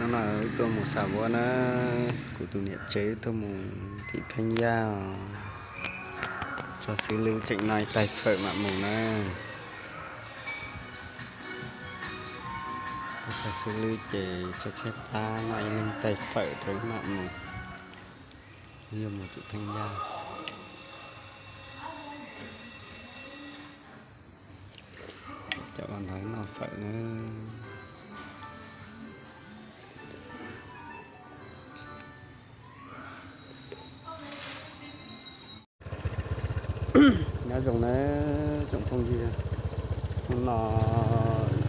No wb tuaj mus Xav Vuab na, kuv tus niam tsev wb tuaj mus tim Theej Yaj. Txog xwb lwb tseem noj ib tais fawm mam mus na. Txog xwb lwb ces tso tshaib plab noj ib leeg tais fawm rau wb mam mus. Wb yuav mus tim Theej Yaj. Cov ntawd noj fawm na. Nyob zoo na tsoom phooj ywg, hnub no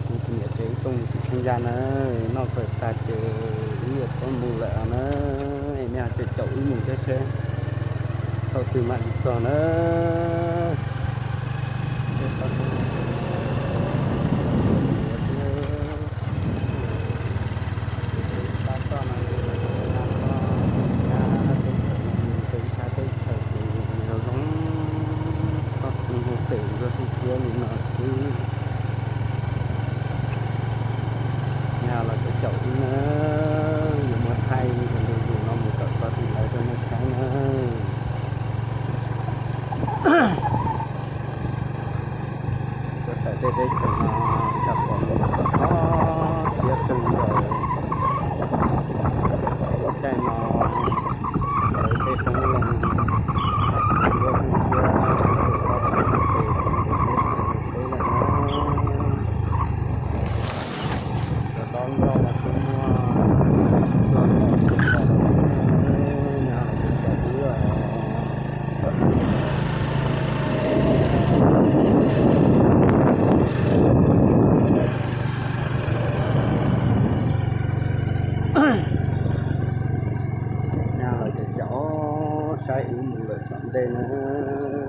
kuv tus niam tsev wb tuaj mus tim Theej Yaj na, noj fawm tag ces wb yuav tau mus lawm na. Es nej ho caum caum wb mus thiab seb thaum twg mam li txog na. Tab tom no, ib sab teb chaws ces zoo zoo, toj hu pem luag xib xiab li no xwb. Yog los caum caum wb na, yuav muab thaij ntu zus no mus kom txog tim lawv rau nej saib na. Tuaj tawm tej teb chaws no, xyov pom mus kom txog siab kawg nkaus. Lub caij no lawv tej qoob loo yuav xib xiab, cov dob nroj no twb muaj, cov dob nroj no twb muaj, nyab los cov cov saib wb mus lawm tom ntej na,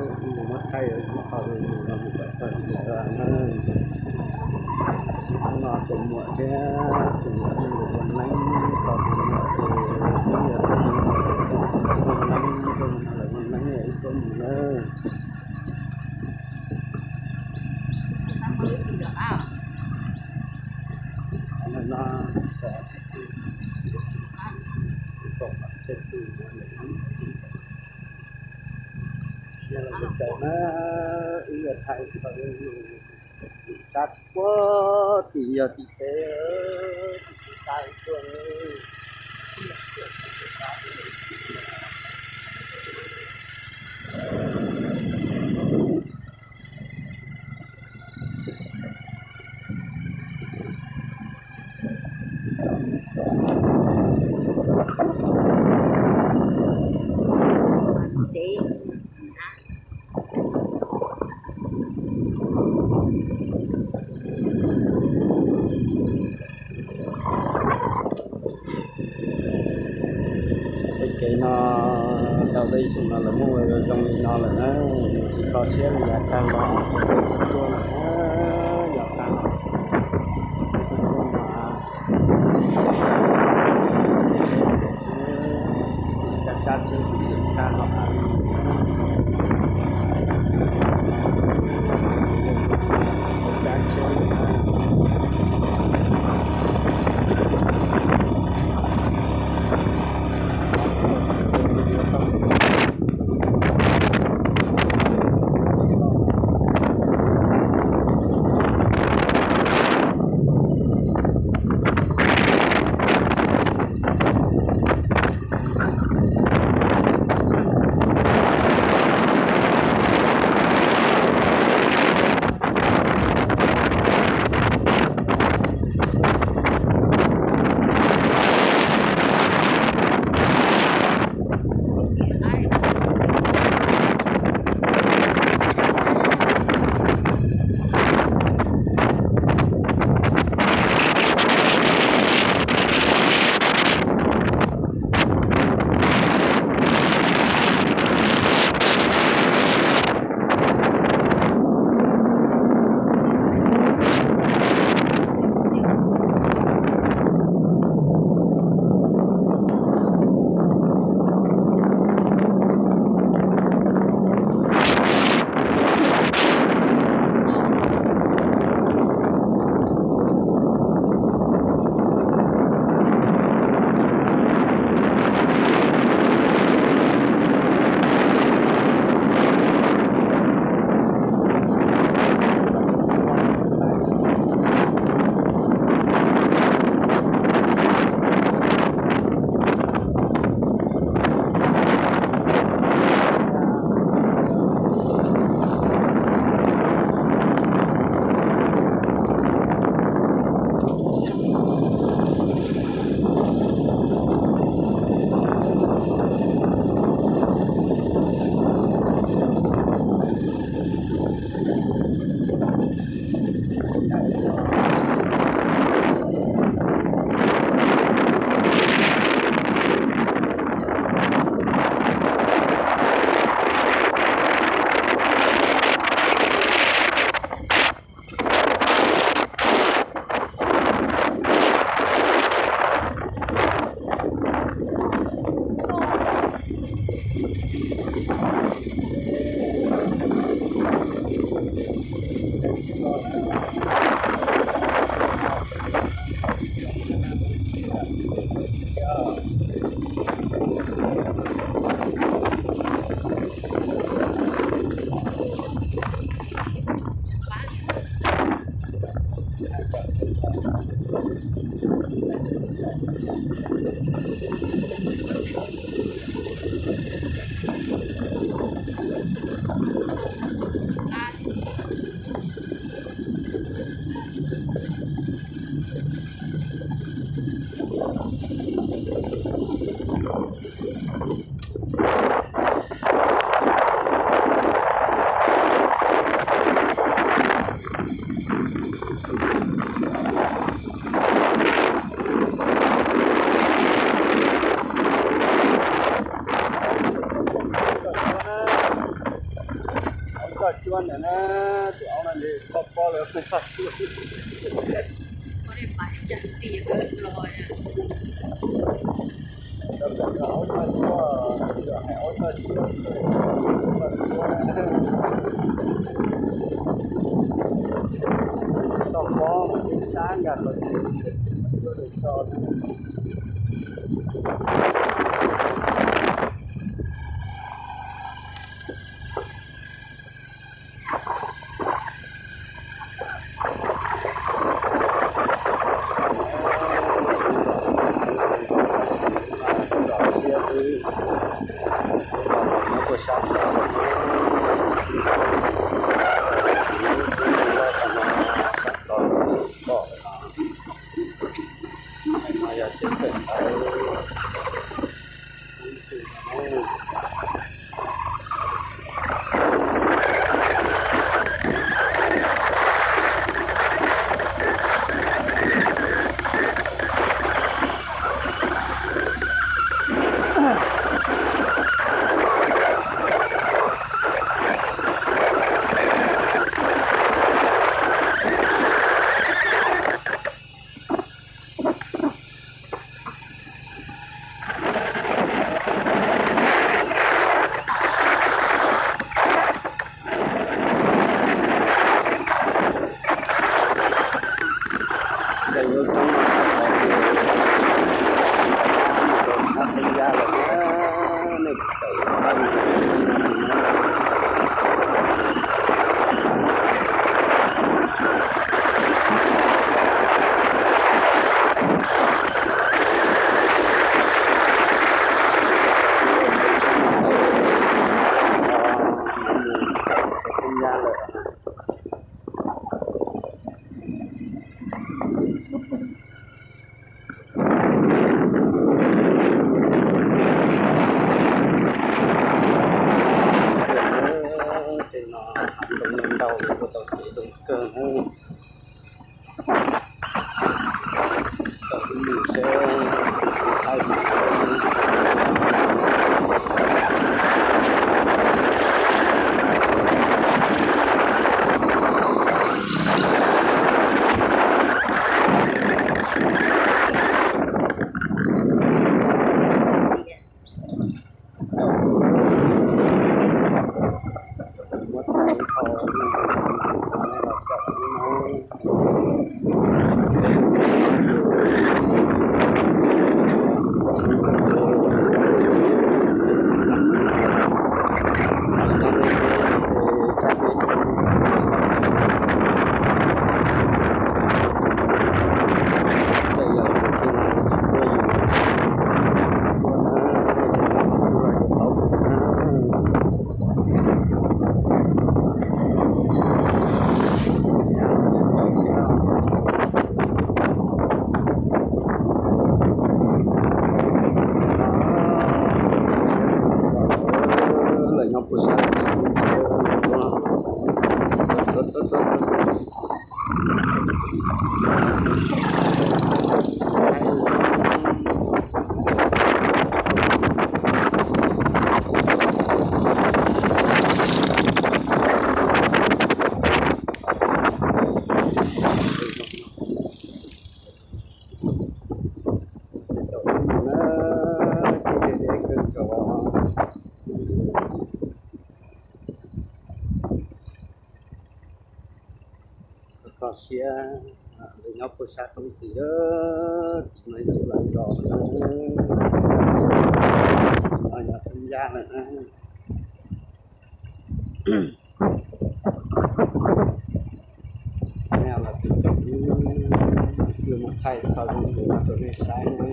wb mus muab thaij ib qho zus no mus kom txog lawm na. Hnub no tus muam thiab tus muam tus ua neeb, tus muam ces twb yog tus muam tus ua neeb, tus muam lawv ua neeb es wb tuaj mus na. Wb yuav thaij tim sab puag tim yog tim teb, tim sab tuaj. Tej kev no tau peb ib xyoos no lawv muab ua zoo li no lawm na, nws tsis kho siab li yav tag los tuaj lawm na, yav tag los tuaj mas cab cab tsheb tsis tag los cab tsheb. Aub txoj cuab ntawm na, tus aub no nws txhob pob lawm, txoj cuab. Aub txoj cuab, aub txoj cuab, aub txoj cuab, txoj pob mas twb sab nkag qhov twg, cuab lawm tso. Tsom siab xwb, nyob puag sab tod, sab tod, sab tod, no yog tsev kawm ntawv. Ntxeev lub roob no sab tod, mus rau sab Qub Yaj lawm na, nej tawm mus na. Ntxeev roob no, ntxeev roob no, mus rau Qub Yaj lawm. Tej no hav ntoo ntau, kuj tau tsev zoo kawg na. Tau ib lub seb, thaij ib lub seb. Lawv nyob puag sab. Kho siab, nws nyob puag sab roob tid, tim no yog lawv zos na, no yog Thoob Yaj lawm na. Nej los tsis caum, yuav mus thaij txog zoo tus no rau nej saib na.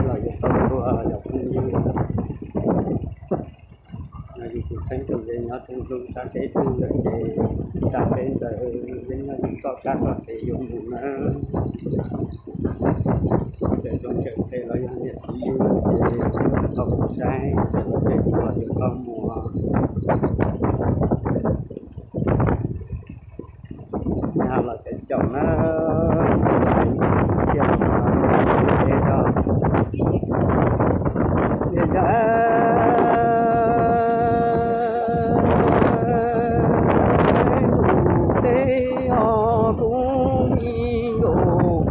Los yog tau tuaj yog phooj ywg, yus tus kheej tus ze nyob rau ntug sab teb tug lawm ces sab teb ntawd yeej yog yus txoj kab txoj kev yuav mus na. Txawm zoo txawm phem los yog niam txiv yug ces tau mus saib, txawm los tseem los yuav tau mus. Nyob los caum caum na, ib txhia los teb os. Yog tus teb os kuv me nkauj,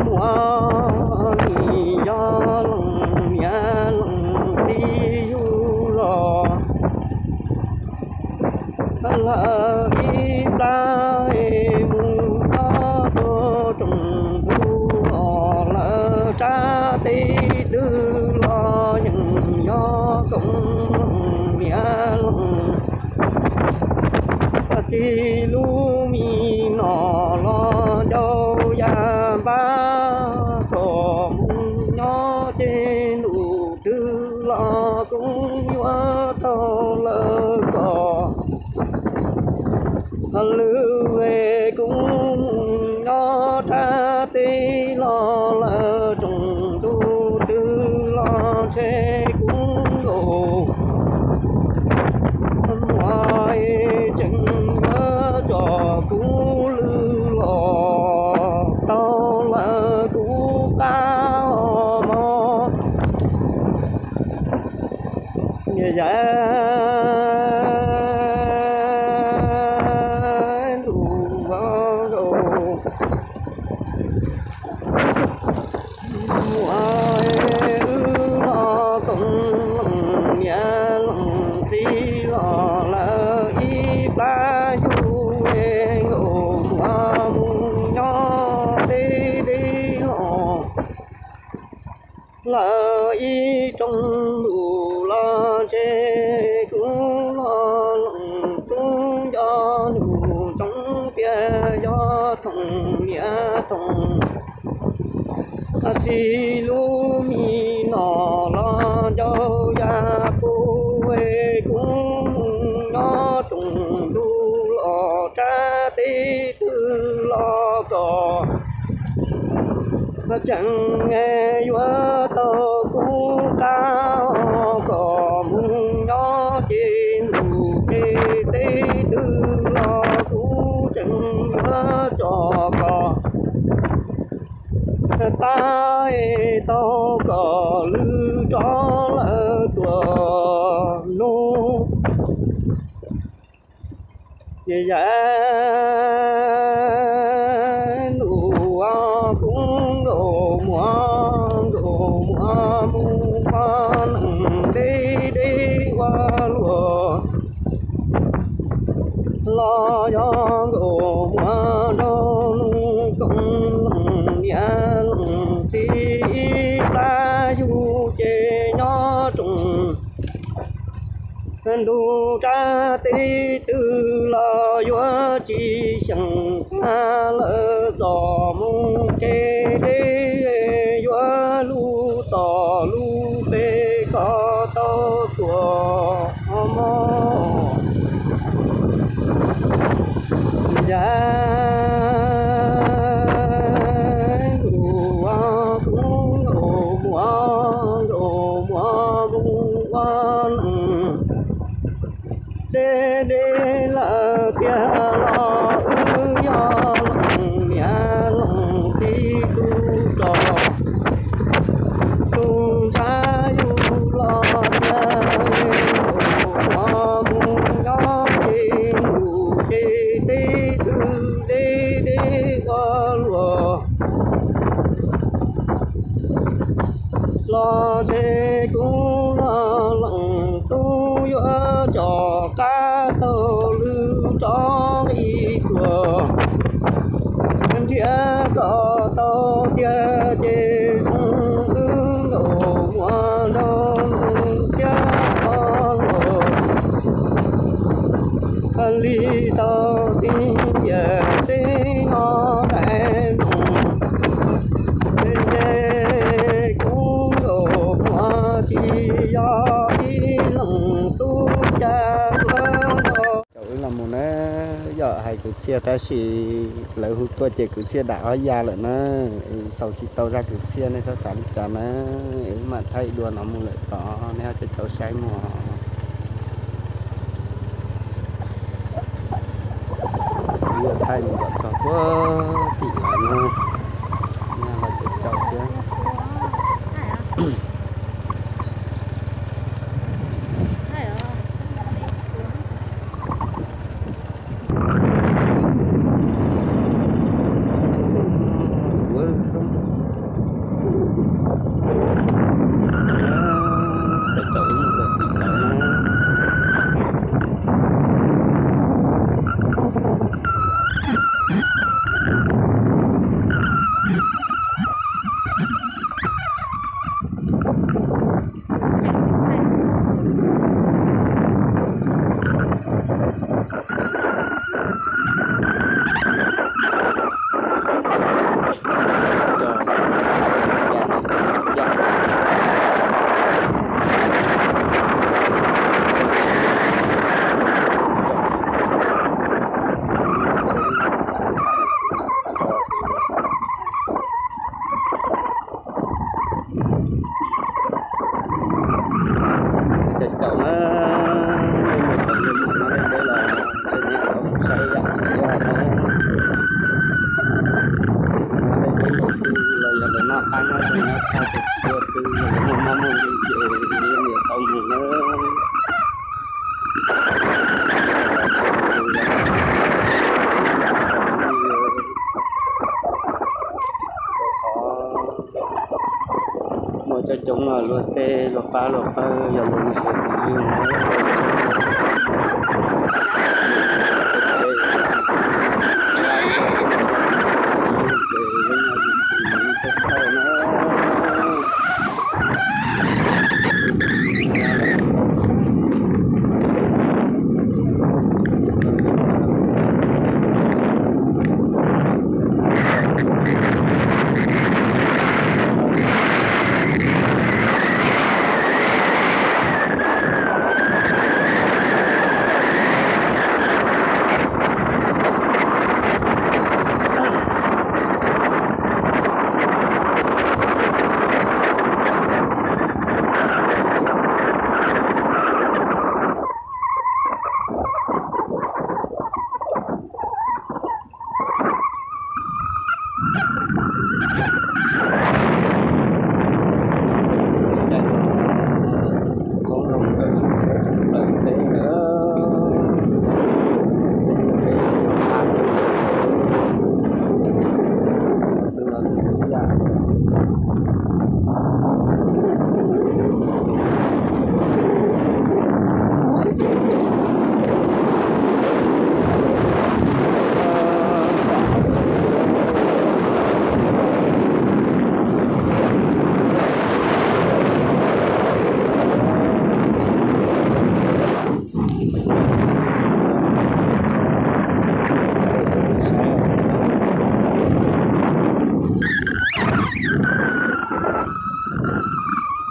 muaj li yog leej niam leej txiv yug los lawv ib plab mus nyob rau rooj ntuj los lawv rab teb twg los yeej yog koom leej niam leej txiv lub me no los ncau ya npab kom mus nyob ces ntuj twg los kuj yuav tau lawv kom lwm kuj mus nyob rab teb los lawv rooj ntuj twg los ntshe kuj nkaus. Muaj tseem yuav tso kuv lwm los tau lawv kuv qab mog. Yam ntuj nkaus, muaj wb los koom leej niam leej txiv los lawv ib plab yug nkaus, muaj mus nyob teb deb los lawv ib rooj ntuj los ntshe kuj los leej tub nco ntuj tsoov tias yog thooj niam thooj txiv lub me no los ncau ya pub kuj mus nyob rooj ntuj los rab teb twg los kom tseem yuav tau kuv qab kom mus nyob ces ntuj ces teb twg los kuv tseem yuav tso kom qab tau kom lwm rov lawv tuaj nug. Yam ntuj kuj nkaus muaj nkaus muaj mus pab neeg deb deb ua luaj los yog nkaus muaj nraug nus koom leej niam leej txiv ib plab yug ces nyob rooj ntuj rab teb twg los yuav tsis xyeem tag lawm txoj moo kev deb yuav lub tom lub pem kom tau tuaj mog. Yam ntuj kuj nkaus muaj nkaus muaj mus ua neeg deb deb lawm tiag los wb yog leej niam leej txiv tub rog tub ntxhab yug los tiag, mus nyob ces ntuj ces teb twg Ces kuv los leej tub yuav coj qab taug lw rov li tuaj, nrhiav kom tau tiag ces zoo wb nkaus muaj nrau siab o los. Li tau txiv yawm teb no daim mus, ntshe kuv nkaus muaj tsis yog ib leej tub ca. Caum wb los mus na, yog hais kwv txhiaj tab sis lawv hu tuaj ces kwv txhiaj dam ob ya lawm na. Xaus tsis tau zaj kwv txhiaj nej txhob xav li cas na. Wb mam thaij dua no mus lawm tod nej ho caum caum saib mus. Wb yuav thaij mus kom txog puag tim lawv no, nej los caum caum thiab. Caum caum na, nej mus thaum nej mus no nej peb los ntshe nej tau saib yam yog no. Nej peb mus twg los yog lawv noj qab nyob zoo nyob thaj ces tsis ua twg, yog lawv muaj mob muaj nkeeg ces nej niam tau mus na. Muaj coob coob luag tej luag pab luag pawg yog luag niam luag txiv yug na.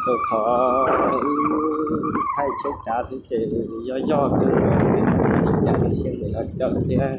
Rau qhov wb thaij tsheb cav xwb ces yog yog twg ces txhob xav li cas, nej siab ntev los caum thiab.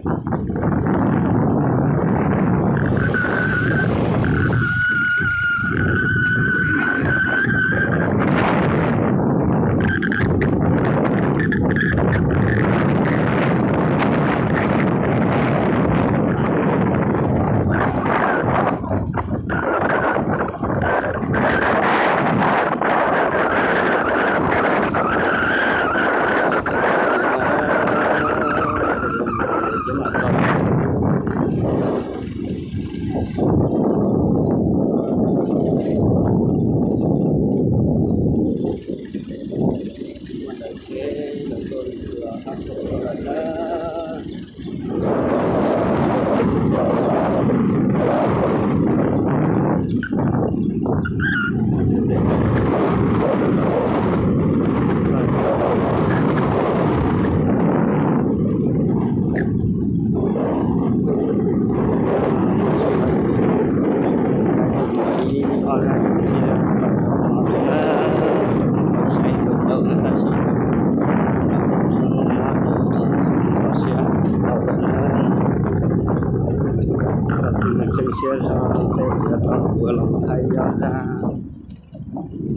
Xeeb siab zog tej ua tau kuv los hais yog tag,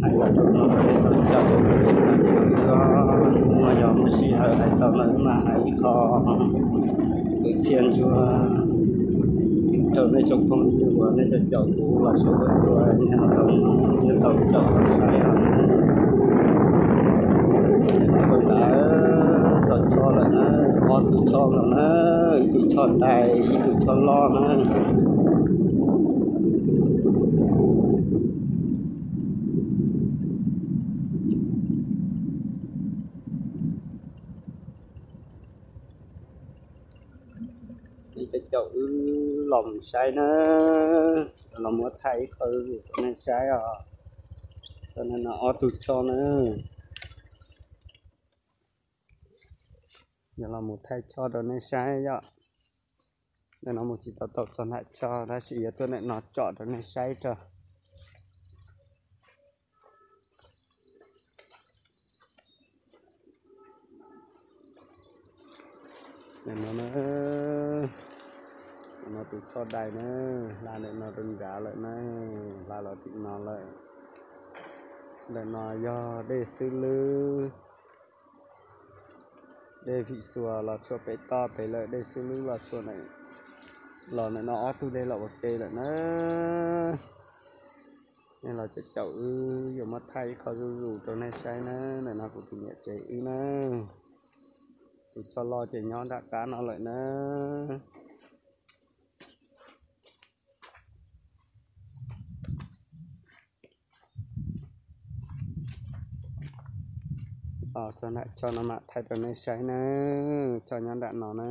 hais los rau no rau nej tau caum, no yog muaj sij hawm hais tau no mas hais ib qho kwv txhiaj ntsuag rau nej tsoom phooj ywg uas nej tau caum kuv los txhua tus uas nej ho tau, nej tau caum tau saib os. Ntawd txog choj lawm na, ob tug choj no na, ib tug choj dais, ib tug choj loj na. Ib co caum wb los mus saib na, los muab thaij ib qho rau nej saib os. Tau no ob tug choj na, yog los mus thaij choj rau nej saib yom. Ntawm no mus tsis tau tau txog nram choj tab sis yuav tuaj ntawm no tsom rau nej saib tso. Ntawm no, ntawm no tus choj dais na, hla ntawm no rau nrad lawm na, hla los tim no lawm. Ntawm no yog dej xwb lwb, dej Vim Xuas los tshuav pem toj pem lawm, dej xwb lwb los tshuav na, los ntawm no ob tug dej los ua ke lawm na. Nej los caum caum wb yuav muab thaij ib qho zuj zus rau nej saib na. Ntawm no kuv tus niam tsev wb na, tus choj loj ces nyob nram qab no lawm na. Los txog nram choj no mam thaij rau nej saib na, choj nyob nram no na.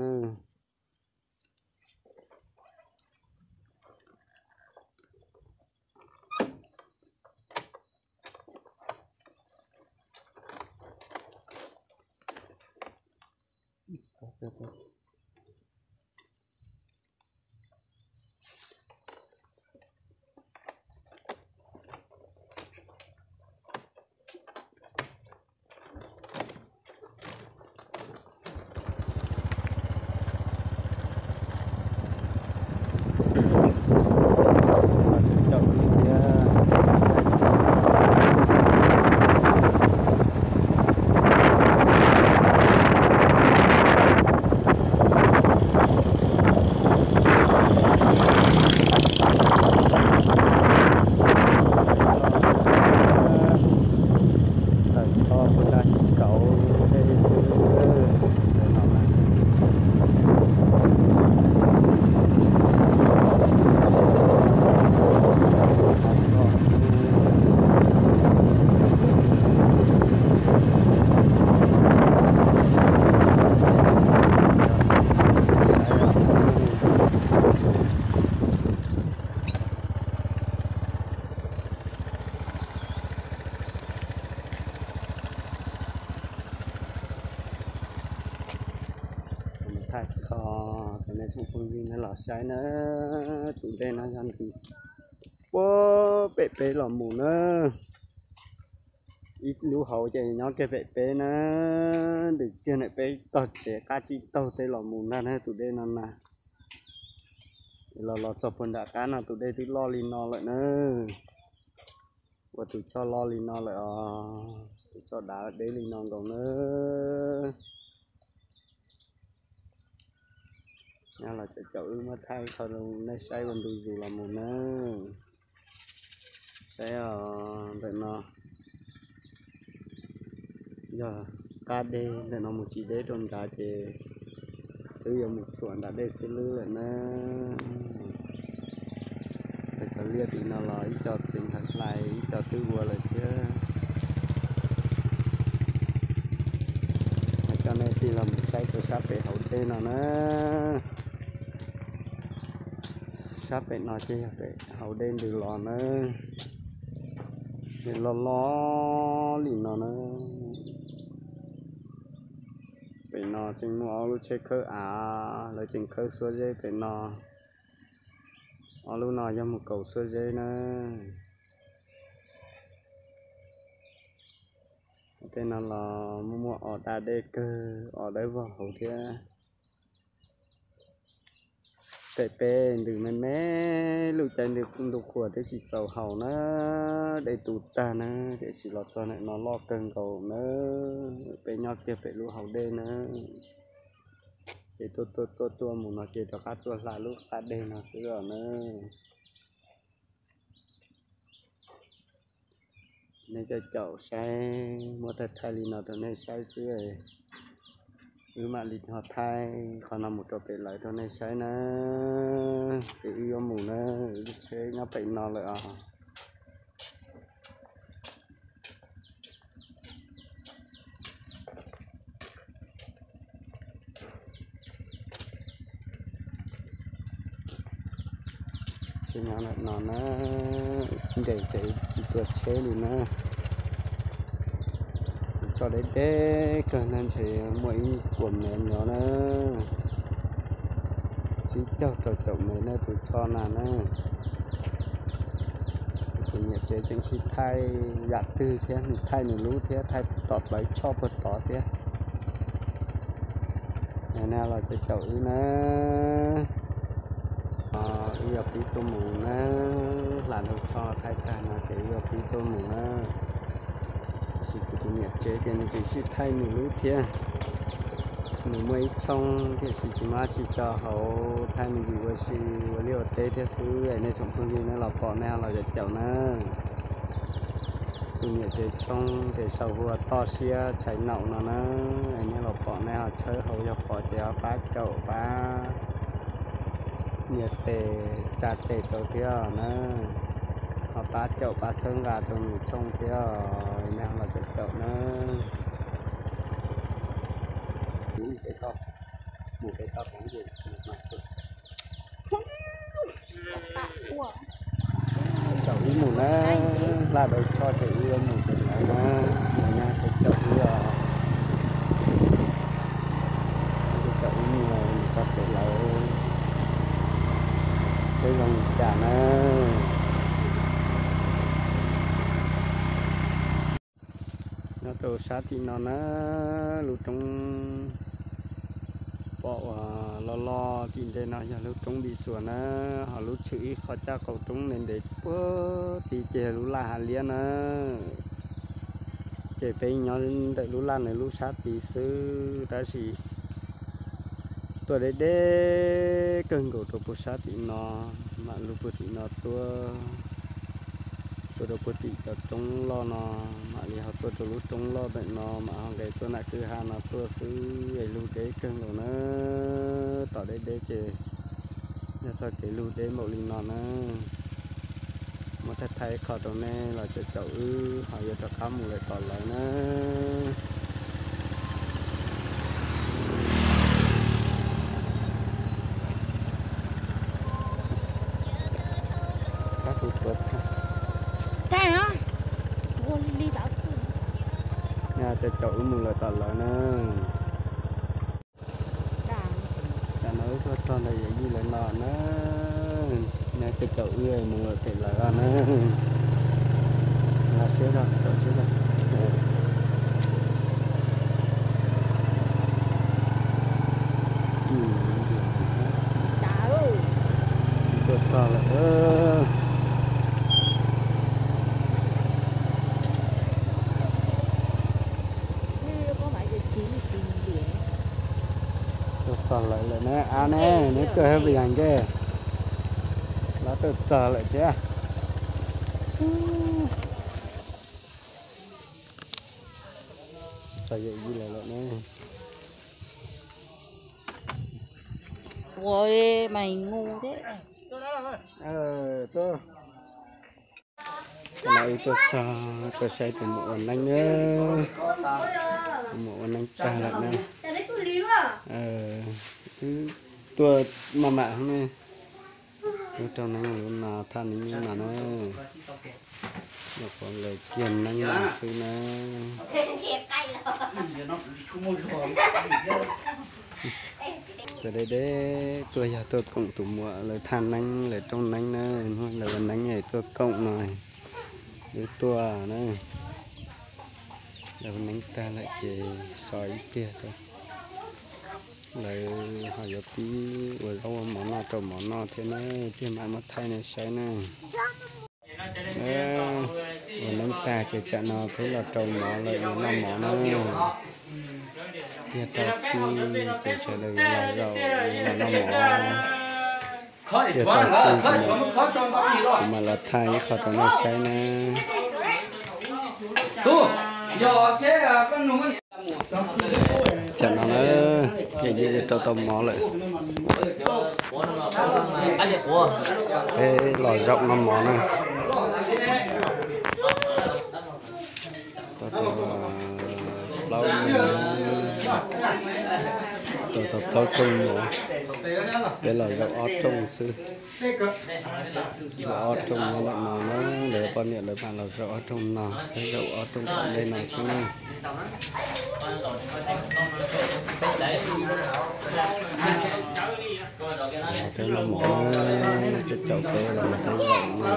Tawm tho puag nrad kauv dej xwb ntawm no na. Thaij tso rau nej tsoom phooj ywg nej los saib na. Tus dej no yog nws puag pem peb los mus na. Ib lub hauv ces nyob kiag pem peb na, nws kiag ntawm peb tog tsev qab tsib taug tej los mus ntag na tus dej no na. Los los txog puag nram qab no tus dej twb loj li no lawm na. Ua tus choj loj li no lawm os, tus choj dav deb li no nkaus na. Nyob los caum caum wb muab thaij qho rau nej saib ua ntu zus los mus na. Saib os, ntawm no yog qab dej, ntawm no mus tsis deb rau nrad ces twb yuav mus txhuam nram dej xwb lwb lawm na. Cov liaj tim no los ib co tseem hlais hlais, ib co twb ua lawm thiab. Coj nej tig los mus saib rau sab pem hauv dej no na. Sab pem no ces yog pem hauv dej ntws los na. Ces loj loj li no na. Pem no tseem muaj ob lub tsheb khawb av, lawv tseem khawb xuab zeb pem no. Ob lub no yog mus kaum xuab zeb na. Tej no los muaj muaj os daj dej kawg, os dawb vog hauv thiab. Pem peb ntws me me, lub caij ntu qhuav twb tsis txaus haus na, dej tu tag na, tiam sis los txog ntawm no loj kawg nkaus na. Peb nyob kiag pem lub hauv dej na, ces tuaj tuaj tuaj tuaj mus no ces rov qab tuaj hla lub qab deg no xwb os na. Nej caum caum saib, muab thaij thaij li no rau nej saib xwb, wb mam li ho thaij qhov no mus rau pem lawv rau nej saib na. Ces wb yuav mus na, wb tsheb nyob pem no lawm os. Tsheb nyob ntawm no na, nres ces tsis tuaj tsheb li na. Tso deb deb kawg na, ntshe muaj ib puas mev nyob na. Tsib caug rau caum mev na tus choj na na. Tus niam tsev tseem sib thaij yam twg thiab, nws thaij nws lub thiab, thaij tom plawv choj puag tod thiab. Nej los caum caum wb na. Wb yuav pib tuaj mus na, hla ntau choj thaij tag no ces wb yuav pib tuaj mus na. Tab sis kuv tus niam tsev tias nws tseem sib thaij nws lub thiab. Nws muaj ib tshooj tiam sis tsis muaj dab tsi tso hauv, thaij me ntsis ua si ua liaj ua teb thiab xwb. Es nej tsoom phooj ywg nej los pom nej ho los caum caum na. Tus niam tsev tshoob ces sau hu ua Toj Siab Tshais Naum no na. Es nej los pom nej ho tshawb hauv, yog pom ces ho pab caum pab nias tes tsa tes rau thiab na. Ho pab caum pab txhawb nqa rau nws tshooj thiab, nej ho los caum caum na. Caum wb mus na, hla dua tso ces wb yuav mus pem lawv na, mus na ces caum wb os. Caum wb mus txog pem lawv, seb zoo li cas na. Nyob rau sab tim no na, lub roob pom uas loj loj tim ntej no yog lub roob Npis Xuas na, ho lub tshwm ib qho caj qaum roob ntev ntev puag tid ces yog lub laj hav liab na. Ces peb nyob ntawm lub laj ntawd lub sab tid xwb, tab sis tuaj deb deb kawg nkaus rau puag sab tim no, mam lug puag tim no tuaj, tuaj rau puag tim cov roob loj no, mam li ho tuaj rau lub roob loj ntawm no, mam ho nqes tuaj nram kwj ha no tuaj xwb es lug deb kawg nkaus na. Tom deb deb ces yog txoj kev lug deb npaum li no na. Muab thaij thaij ib qho rau nej los caum caum wb ho yuav rov qab mus lawm tom lawv na. Kab kuv tuav tag. Caum caum wb mus lawm tom lawv na. Tam no wb tuaj txog ntawm yawm yij lawv no na. Nyob caum caum wb mus lawm pem lawv na. Los siab zog, caum siab zog. Tuaj txog lawm. Tuaj txog lawm lawm na, av ne, neb tuaj hab pes yag nce. Los tuaj txog lawm thiab. Txog yawm yij lawv lawm na. Ua mas ngu thiab. Tuaj, tuaj txog, tuaj saib tus muam ua neeb na. Tus muam ua neeb tag lawm na. Wb tuaj maj mam ne. Lub rau neeb lub no, thaj neeb lub no na. Nyuam qhuav nqes kiag neeb no xwb na. Sawv daws deb deb tuaj yog tuaj koom tus muam lawv thaj neeb lawv rooj neeb na, hnub lawv ua neeb es tuaj koom no, wb tuaj na. Lawv ua neeb tag lawm ces so ib pliag rau. Lawv ho yuav pib ua zaub ua mov noj rau mov noj thiab na, tiag mam muab thaij nej saib na. Ua neeb tag ces tsam no peb los rau mov lawm, yuav noj mov na. Tiag rau txij ces sawv daws los zaum los noj mov. Tiag rau txij kuv mam los thaij ib qho rau nej saib na. Tsam no na, ces yeej yuav rau tau mov lawm. Peb los zaum noj mov na. Rau tau plaub, rau tau plaub rooj mov, peb los zaum ob rooj xwb. Tshuav ob rooj nyob ntawm no na, lawv poj niam lawv mam los zaum ob rooj no, peb zaum ob rooj tom ntej no xwb na. Peb los mov na, cov caum peb los peb zaum no.